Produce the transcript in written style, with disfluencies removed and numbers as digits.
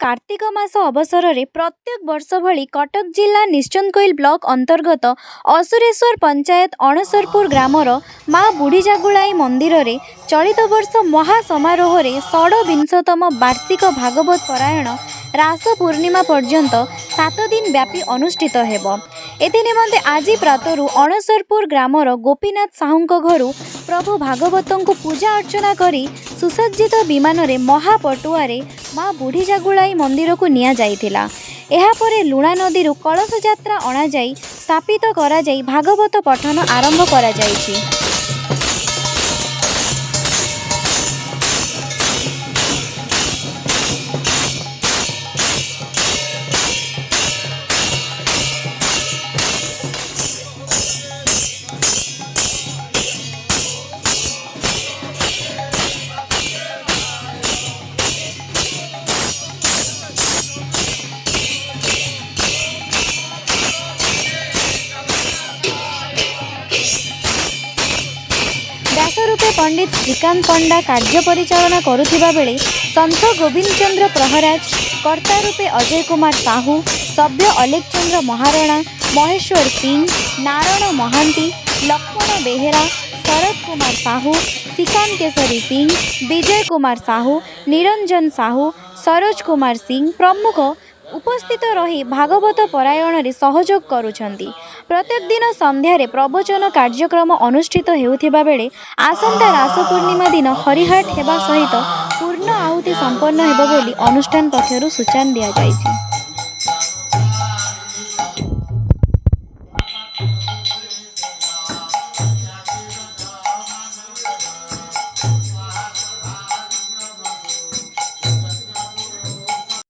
କାର୍ତ୍ତିକ ମାସ ଅବସରରେ ପ୍ରତ୍ୟେକ ବର୍ଷ ଭଳି କଟକ ଜିଲ୍ଲା ନିଶ୍ଚନ୍ତକୋଇଲ ବ୍ଲକ ଅନ୍ତର୍ଗତ ଅସୁରେଶ୍ୱର ପଞ୍ଚାୟତ ଅଣସରପୁର ଗ୍ରାମର ମା ବୁଢ଼ୀଜାଗୁଳାଇ ମନ୍ଦିରରେ ଚଳିତ ବର୍ଷ ମହା ସମାରୋହରେ ଷଡ଼ବିଂଶତମ ବାର୍ଷିକ ଭାଗବତ ପରାୟଣ ରାସ ପୂର୍ଣ୍ଣିମା ପର୍ଯ୍ୟନ୍ତ 7 ଦିନ ବ୍ୟାପୀ ଅନୁଷ୍ଠିତ ହେବ। ଏଥି ନିମନ୍ତେ ଆଜି ପ୍ରାତରୁ ଅଣସରପୁର ଗ୍ରାମର ଗୋପୀନାଥ ସାହୁଙ୍କ ଘରୁ ପ୍ରଭୁ ଭାଗବତଙ୍କୁ ପୂଜା ଅର୍ଚ୍ଚନା କରି ସୁସଜ୍ଜିତ ବିମାନରେ ମହାପଟୁଆରେ ମା ବୁଢ଼ୀଜାଗୁଳାଇ ମନ୍ଦିରକୁ ନିଆଯାଇଥିଲା। ଏହାପରେ ଲୁଣା ନଦୀରୁ କଳସ ଯାତ୍ରା ଅଣାଯାଇ ସ୍ଥାପିତ କରାଯାଇ ଭାଗବତ ପଠନ ଆରମ୍ଭ କରାଯାଇଛି। ବ୍ୟାସ ରୂପେ ପଣ୍ଡିତ ଶ୍ରୀକାନ୍ତ ପଣ୍ଡା କାର୍ଯ୍ୟ ପରିଚାଳନା କରୁଥିବା ବେଳେ ସନ୍ଥ ଗୋବିନ୍ଦ ଚନ୍ଦ୍ର ପ୍ରହରାଜ, କର୍ତ୍ତା ରୂପେ ଅଜୟ କୁମାର ସାହୁ, ସଭ୍ୟ ଅଲେଖ ଚନ୍ଦ୍ର ମହାରଣା, ମହେଶ୍ୱର ସିଂ, ନାରଣ ମହାନ୍ତି, ଲକ୍ଷ୍ମଣ ବେହେରା, ଶରତ କୁମାର ସାହୁ, ଶ୍ରୀକାନ୍ତ କେଶରୀ ସିଂ, ବିଜୟ କୁମାର ସାହୁ, ନିରଞ୍ଜନ ସାହୁ, ସରୋଜ କୁମାର ସିଂ ପ୍ରମୁଖ ଉପସ୍ଥିତ ରହି ଭାଗବତ ପରାୟଣରେ ସହଯୋଗ କରୁଛନ୍ତି। ପ୍ରତ୍ୟେକ ଦିନ ସନ୍ଧ୍ୟାରେ ପ୍ରବଚନ କାର୍ଯ୍ୟକ୍ରମ ଅନୁଷ୍ଠିତ ହେଉଥିବା ବେଳେ ଆସନ୍ତା ରାସ ପୂର୍ଣ୍ଣିମା ଦିନ ହରିହାଟ ହେବା ସହିତ ପୂର୍ଣ୍ଣ ଆହୁତି ସମ୍ପନ୍ନ ହେବ ବୋଲି ଅନୁଷ୍ଠାନ ପକ୍ଷରୁ ସୂଚନା ଦିଆଯାଇଛି।